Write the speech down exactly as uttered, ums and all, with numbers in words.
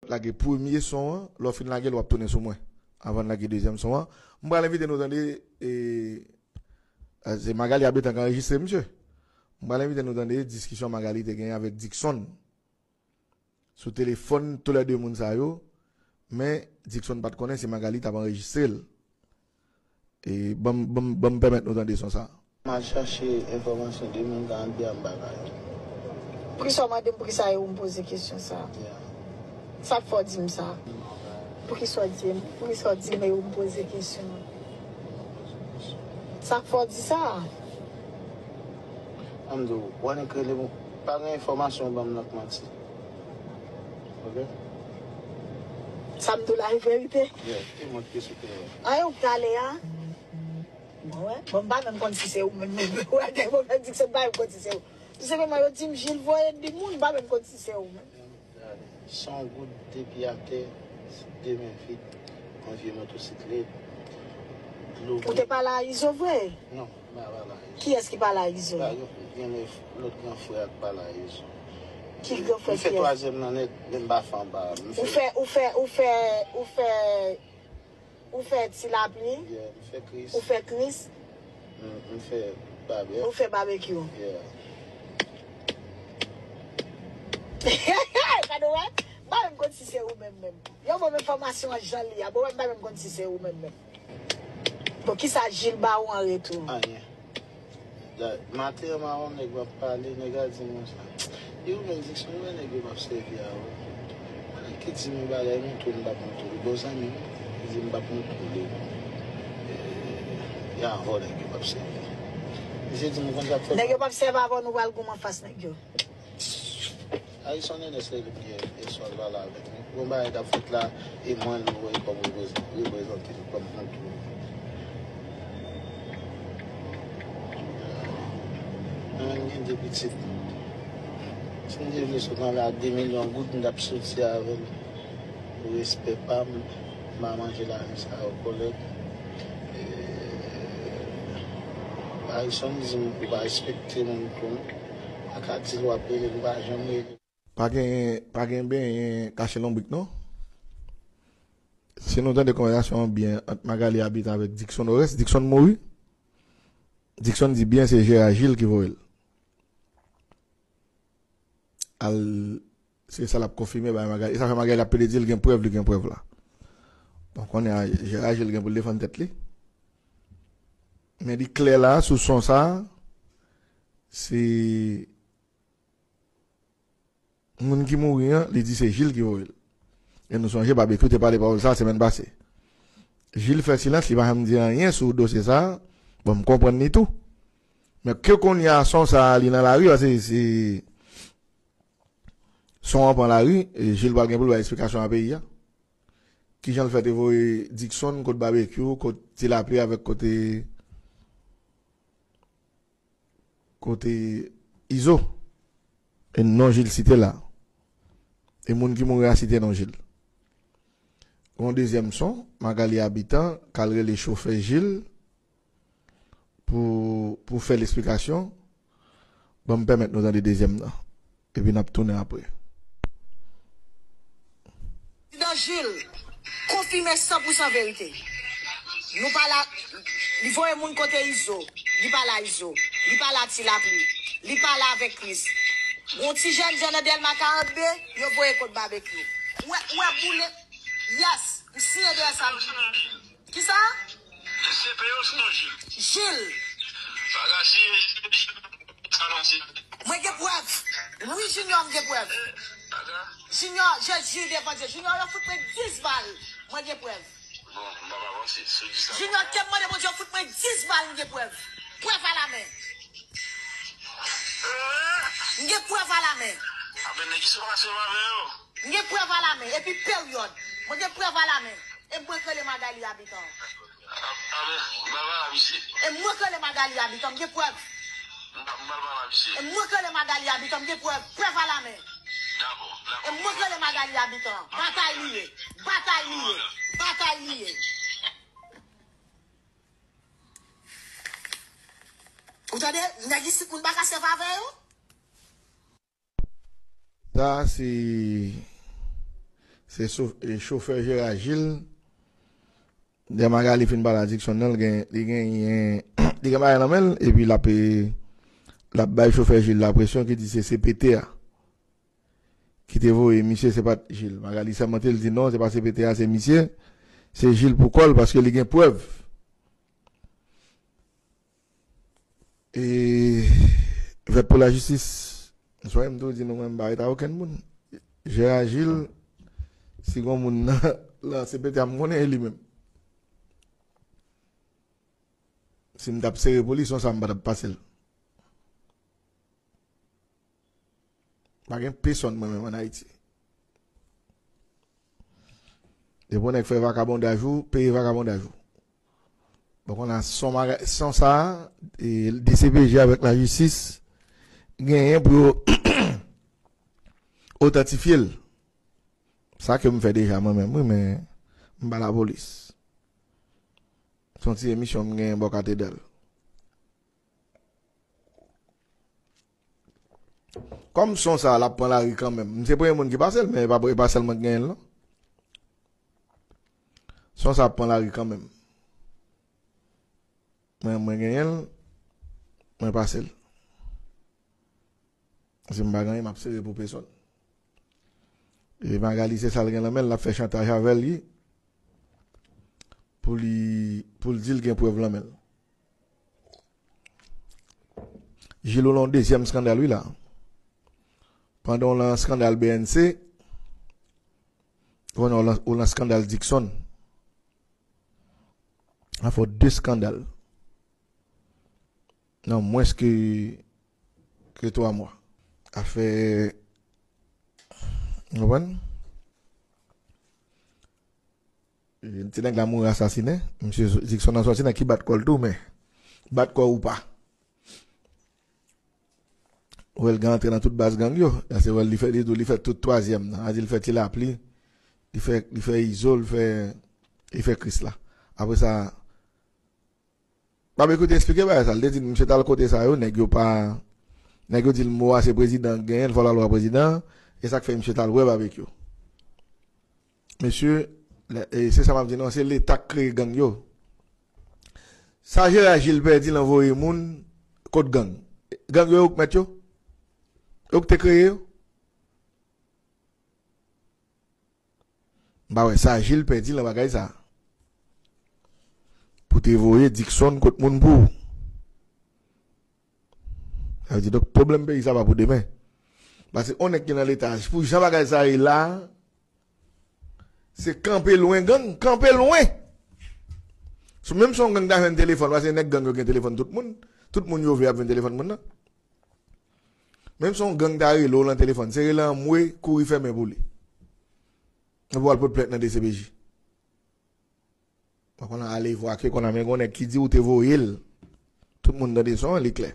Lage premye son an, lè w fin lage l, w ap tounen sou mwen. Anvan n lage dezyèm son an, m pral envite nou tande, e, se Magalie Habitant k anrejistre misye. M pral envite nou tande diskisyon Magalie te genyen avèk Dickson sou telefòn, toulède moun sa yo, men Dickson pa t konnen se Magalie t ap anrejistre l. E ban m, ban m, ban m pèmèt nou tande son sa. M al chache enfòmasyon de moun ka antre anba kay. Poukisa w mande m poukisa e ou m poze kesyon sa a? Yeah. Sa k fè w di m sa? Poukisa w di m, poukisa w di m e ou m poze kesyon an? Sa k fè w di sa? An m di w, w annik rele m, pa gen enfòmasyon w ban m nan k manti. Ok? Sa m di w la e verite? Yeah, e mwen ki sou teren. An e ou k t ale a? Mwen wè. Bon, m pa menm konn si se ou menm, menm. Wè, gen moman di se m pa menm konn si se ou. Tou senpleman, yo di m Jil voye di moun, m pa menm konn si se ou menm. Gade, san goud depi atè, de men vid, yon vye motosiklèt, dlo. Ou te pale a Izo vre? Non, m pa pale a Izo. Kiyès ki pale a Izo? Ba, gen, gen lòt gran frè a k pale a Izo. Ki gran frè kiyès? M fè twazyèm nan nèt, men m pa fè anba. M fè, ou fè, ou fè, ou fè Ou fè Ti Lapli? Yeah, m fè Kris. Ou fè Kris? M, m fè Babè. Ou fè Babekyou? Yeah. Gade w wè? M pa menm konn si se ou menm menm. Yo ban m enfòmasyon an jan l ye a. Bon, m pa menm konn si se ou menm menm. Bon, kisa Jil ba ou an retou? Anyen. Da-, maten an, m a wè yon nèg m ap pale, nèg la di m konsa, di ou menm Dickson, ou wè nèg yo p ap sèvi a ou. Yon nèg ki di m yon bagay, montre w m p ap montre w. Bon zanmi m, li di m p ap montre w li. E, y a vòlè nèg yo p ap sèvi. Misye di m konn sa k fè. Nèg yo p ap sèvi avè w, nou pral goumen anfas nèg yo. Harrison Ernest rele m yè, yè swa l pale avèk mwen. Gon bagay k ap fèt la, e mwen l voye kòm reprezante m kòm kontou. Mwen menm gen de pitit. Si m te vle sot anlè ak de milyon goud, m t ap soti avè l. Pou respè pa m, m pa manje lajan sa yo, kòlèg. E, Harrison di m ou pa respekte moun tou. Pa ka di l w ap rele l, ou pa janm rele l. Pa gen, pa gen benyen kache lonbrik, non. Si nou tande konvèsasyon an byen ant Magalie Habitant avèk Dickson Oreste, Dickson mouri. Dickson di byen se Gérard Gilles ki voye l. Al, se sa l ap konfime bay Magalie. E sa fè Magalie ap plede di l gen prèv, li gen prèv la. Bon, konnen a, Gérard Gilles gen pou l defann tèt li. Men li klè la, sou son sa, se moun ki mouri an, li di se Jil ki voye l. E nou sonje Babekyou te pale pawòl sa semèn pase. Jil fè silans, li pa janm di anyen sou dosye sa. Bon, m konprann li tou. Men ke kounye a son sa li nan lari, paske se son an pran lari, e Jil pral gen pou l bay eksplikasyon a peyi a. Kijan l fè te voye Dickson kot Babekyou, kot Ti Lapli avèk kote kote Izo. E non Jil site la. E moun ki mouri a site non Jil. Yon dezyèm son, Magalie Habitant k al rele chofè Jil pou, pou fè l eksplikasyon. Ban m pèmèt nou tande dezyèm nan. Epi n ap tounen apre. Prezidan Jil konfime san pou san verite. Nou pale a, li voye moun kote Izo, li pale a Izo, li pale a Ti Lapli, li pale avèk Kris. Gon ti jèn jan nan Dèlma karannde, yo voye kot Babekyou. Ou wè, ou wè boule, yes, m siyen dèyè sa m di. Kisa? Se P O sinon Jil. Jil. Bagay si Jil, sa nan Jil. Mwen gen prèv. Wi, Junior, m gen prèv. Junior, Jezi devan Dye. Junior, yo fout mwen dis bal. Mwen gen prèv. Bon, m pa avanse. Si w di sa, Junior, te mande Bondye, yo fout mwen dis bal, m gen prèv. Prèv alamen. M gen prèv alamen. Apre nèg ki sou pase avè yo. M gen prèv alamen. Epi peryòd. Mwen gen prèv alamen. E mwen k rele Magalie Habitant. A, a, men, m pral pale a misye. E mwen k rele Magalie Habitant, m gen prèv. M pa, m pral pale a misye. E mwen k rele Magalie Habitant, m gen prèv. Prèv alamen. Dakò, dakò. E mwen k rele Magalie Habitant. Batay li ye. Batay li ye. Batay li ye. Ou tande? Nèg isit moun pa ka sèvi avè yo. Sa se, Se so- e chofè Jera Jil. Lè Magali fin pale a Dickson nan, li gen, li gen, li gen bagay nan men l, epi l ap, e, l ap bay chofè Jil la presyon ki di se C P T a ki te voye misye, se pa t Jil. Magali sèmante, l di non, se pa C P T a, se misye. Se Jil pou kò l, paske li gen prèv. E vèt pou lajistis, m swè m tou di nou, mwen m pa ret a okenn moun. Jera Jil, si gon moun nan, nan C P T a m konnen e li menm. Si m t ap sere pou li, se yon sa m pa t ap pase l. Pa gen pesonn mwen menm ann Ayiti. Depi yon nèg fè vakabondaj ou, peye vakabondaj ou. Bon, kounye a, son maga- son sa a, e, D C P J avèk lajistis genyen pou yo otantifye l. Sa ke m fè deja mwen menm, wi, men m pa lapolis. Se yon ti emisyon m genyen bò katedral. Kòm son sa a, l ap pran lari kanmenm. M se premye moun ki pase l, men e pa, e pa sèl mwen ki genyen l, non. Son sa ap pran lari kanmenm. Mwen, mwen genyen l, mwen pase l. Si m pa genyen, m ap sere pou pesonn. E Magali, se sa l gen nan men l, l ap fè chantaj avè l, wi. Pou li, pou l di l gen prèv nan men l. Jil, ou lan yon dezyèm eskandal, wi, la. Pandan w lan eskandal B N C, ou lan, ou lan eskandal Dickson. Sa fè w de eskandal nan mwens ke, ke twa mwa. Afè, w konprann? Ti nèg la mouri asasinen. Misye Dickson nan sòti nan ki bat kò l tou, men bat kò ou pa. Ourelgan antre nan tout baz gang yo. Sa se wè l, li fè, li, li fè tout twazyèm nan. A di l fè Ti Lapli, li fè, li fè Izo, li fè, li fè Krisla. Apre sa, Babekyou te eksplike bagay sa. Li te di misye t al kote sa yo, nèg yo pa, nèg yo di l mo a se prezidan k genyen l, fò l al wè prezidan an. E sa k fè misye t al wè Babekyou. Mesye, lè- e se sa m ap di nou an, se Leta k kreye gang yo. Sa Jera Jil pèdi lan voye moun kot gang. Gang yo, yo k mèt yo? Yo k te kreye yo? M pa wè sa Jil pèdi lan bagay sa. Pou te voye Dickson kot moun pou. Sa vle di, donk, pwoblèm peyi sa pa pou demen. Paske on nèg ki nan Leta, pou jan bagay sa ye la, se kanpe lwen gang, kanpe lwen. Sou menm si on gang ta jwenn telefòn, paske nèg gang yo gen telefòn tout moun, tout moun yo vle ap jwenn telefòn moun nan. Menm si on gang ta rele w lan telefòn, se rele anmwe, kouri fèmen pou li. Epi w al pot plent nan D C P J. Ou konn ale vwa ke konn a men gon nèg ki di ou te voye l. Tout moun tande son an, li klè.